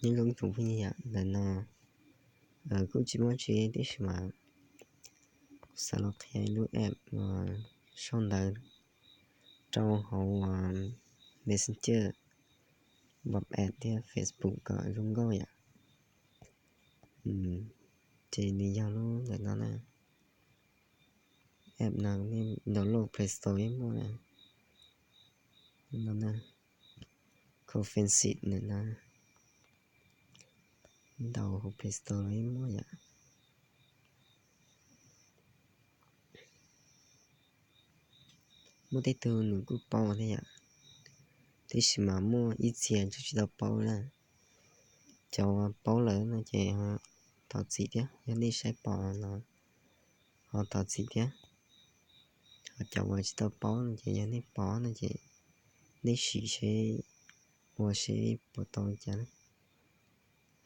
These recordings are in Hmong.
Nyob zoo ib tsoom phooj ywg, ntawm no kuj tsis muaj tsi tab sis mas kuv xav los qhia ib lub app uas sau ntawv rau hauv Messenger, WhatsApp thiab Facebook kom zoo nkauj yom. Ces nws yog lub ntawm no na. App no nej download Play Store yeej muaj no na. Coffee Fancy ntawm no, ntaus hauv Play Store los yeej muaj yom. Muaj tej tug nws kuj paub thiab yom, tab sis mas muaj ib txhia tseem tsis tau paub na. Cov paub lawm no ces thov txim thiab, yog nej saib pom los ho thov txim thiab. Ho cov uas tsis tau paub no ces yog nej pom no ces nej sim seb, ua seb puas tau li cas na.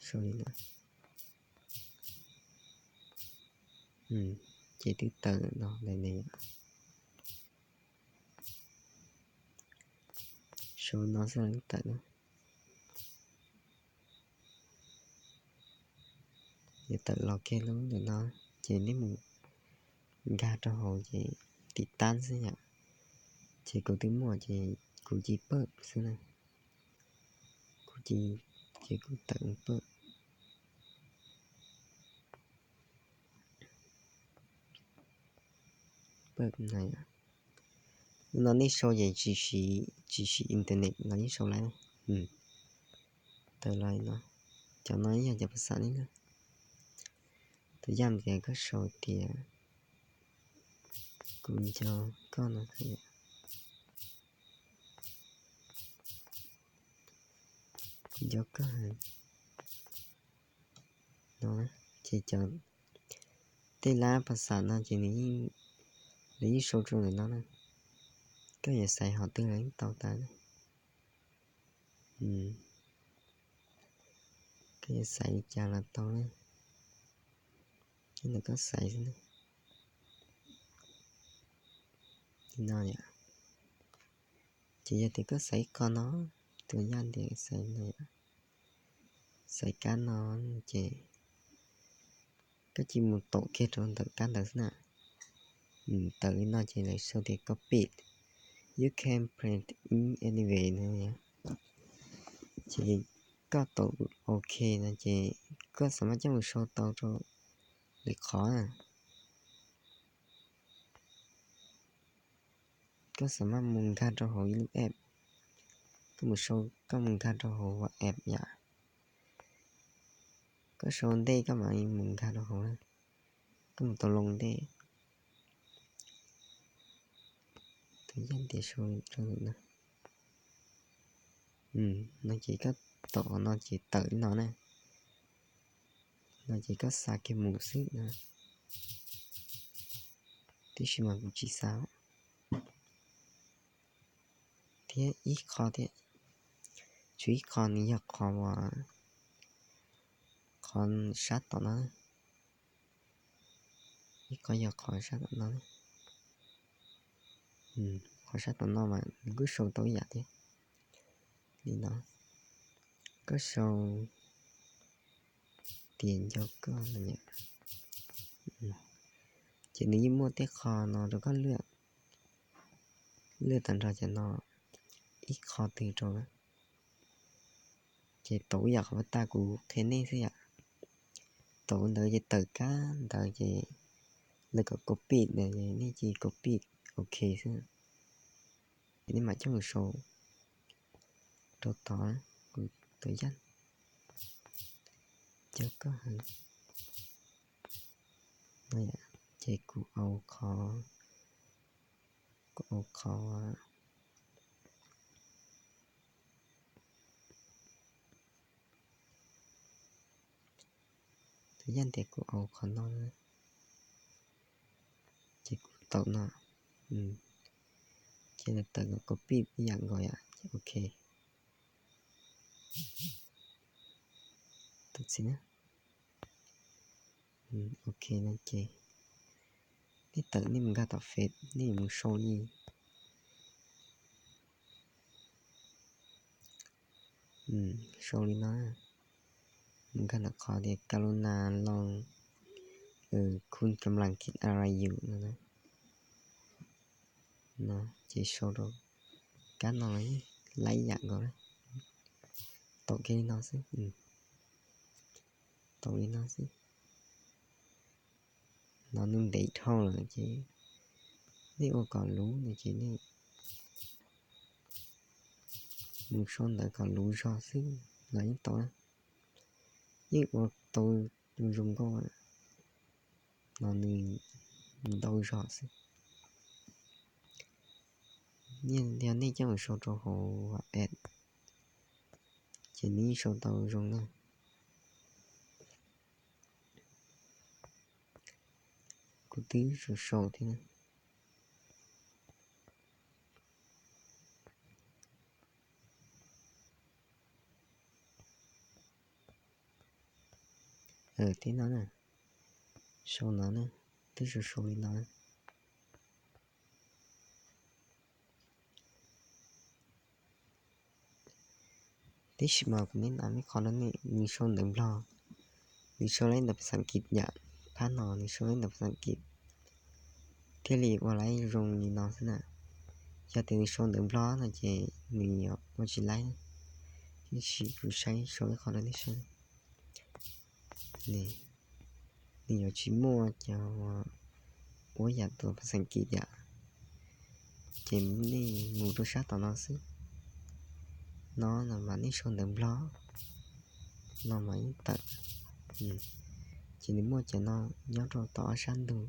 Sau li no. Ces twb tawm no lawm ne. Sau no xwb twb tawm na. Ces tawm los kiag lub ntawm no, ces nej mus nkag rau hauv ces tiv tab xwb yom. Ces kuv twb muaj ces kuv cia pawj xwb na. Kuv cia, ces kuv tawm pawj. Pawj na. Lub no nej sau ces tsis siv internet los yeej sau lawm. Tawm los no, cov no yog cov phas xas ne na. Tus yaj tias koj sau tias kuv nco koj no, kuv nco koj no. Ces cov tej lab phas xas no ces nws yeej sau rau ntawm no na. Koj yuav xaiv hom twg los yeej tau tas na. Koj yuav xaiv li cas los tau na. Ces ntawm koj xaiv xwb na. Li no yom. Ces yog tias koj xaiv ib qho no, tus yaj tias xaiv no yom, xaiv kab no, ces koj cia mus taum kiag rau ntawm kab ntawd xwb na. Tawm li no ces lawv sau tias copy, you can print it anywhere no. Ces koj taum OK no ces koj xam maj coj mus sau tau rau lwm qhov na. Koj xam maj mus nkag rau hauv ib lub app, koj mus sau, koj mus nkag rau hauv WhatsApp yom. Koj sau ntej koj mam li mus nkag rau hauv na. Koj mus tau loo ntej. Tus yaj tias sau rau ntawm no. No ces koj taum qhov no ces tawm li no na. No ces koj xa kiag mus xwb na. Tiam sis mas kuv tsis xa thiab ib qho thiab. Tshuav ib qho nws yog qhov uas qhov sab tom no. Ib qho yog qhov sab tom no. Qhov sab tom no mas nws kuj sau tau ib yam thiab. Li no, koj sau tias nco koj no yom. Ces nws yeej muaj tej qho no rau koj lwaj, lwaj tag nrho cov no ib qho twg rau na. Ces taum ib yam qhov pas tas kuv qhia nej xwb yom. Taum ntawd ces tawm kab ntawd ces lawv kom copy ntawd nej cia copy OK xwb. Ces nej mam coj mus sau rau tod, kuv tus yaj nco koj heev. Ces kuv au qhov, kuv au qhov Tus yaj tias kuv au qhov no, ces kuv taum no, ces lawv tawm kom copy ib yam nkaus yom, ces OK. Tus txiv na, OK no ces nej tawm nej mus nkag tom Face, nej yuav mus sau li, sau li no, Mus nkag ntawm qhov tias กรุณาลอง คุณกำลังคิดอะไรอยู่ no na. No ces sau rau kab no los yeej laib yam nkaus na. Tau kiag li no xwb. Tau li no xwb. No nws ntev dhau lawm ces nej ua kom luv no ces nej mus sau ntawv kom luv zog xwb los yeej tau na. Yeej ua tau zoo nkauj, no nws ntau zog xwb. Yog nej coj mus sau rau hauv app ces nws yeej sau tau zoo na. Kuv twb sau sau thiab na. Thiab no na, sau no na, twb sau sau li no na. Tab sis mas kuv nim no ib qho rau nej, nws sau ntawv Nplog, nws sau lawm ntawm phas xas kiv yam, phab no nws sau lawm ntawm phas xas kiv thiaj li ua laib zoo li no xwb na. Yog tias nws sau ntawv Nplog no ces nws yuav ua tsis laib. Tab sis kuv saib sau ib qho rau nej saib. Nws yuav tsis muaj cov ua yam tus phas xas kiv yam. Ces nej mus rau sab tom no xwb. No no mas nej sau ntawv Nplog, no mas yeej tawm. Ces nws muaj cov no nyob rau tom ob sab ntug,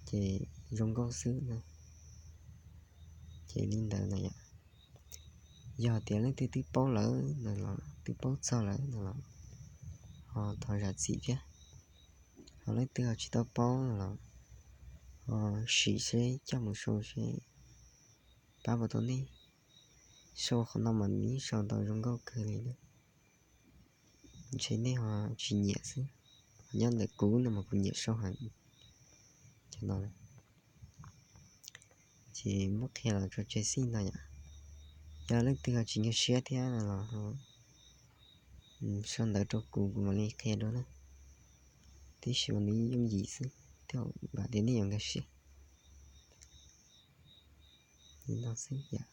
ces zoo nkauj xwb na. Ces li ntawd na yom. Yog tias leej twg twb paub lawm no los, twb paub txog lawm no los, ho thov zam txim thiab. Ho leej twg ho tsis tau paub no los, ho sim seb coj mus sau seb pab puas tau nej. Sau qhov no mas nws yeej sau tau zoo nkauj kawg li na. Ntshe nej ho tsis nyiam xwb, nyob ntawm kuv no mas kuv nyiam sau heev. Ces muab qhia los tso tseg xij no yom. Yog leej twg ho tsis nkag siab thiab no los sau ntawv rau kuv, kuv mam li qhia dua na. Tab sis mas nws yooj yim xwb, thiab vam tias nej yuav nkag siab. Li no xwb yom.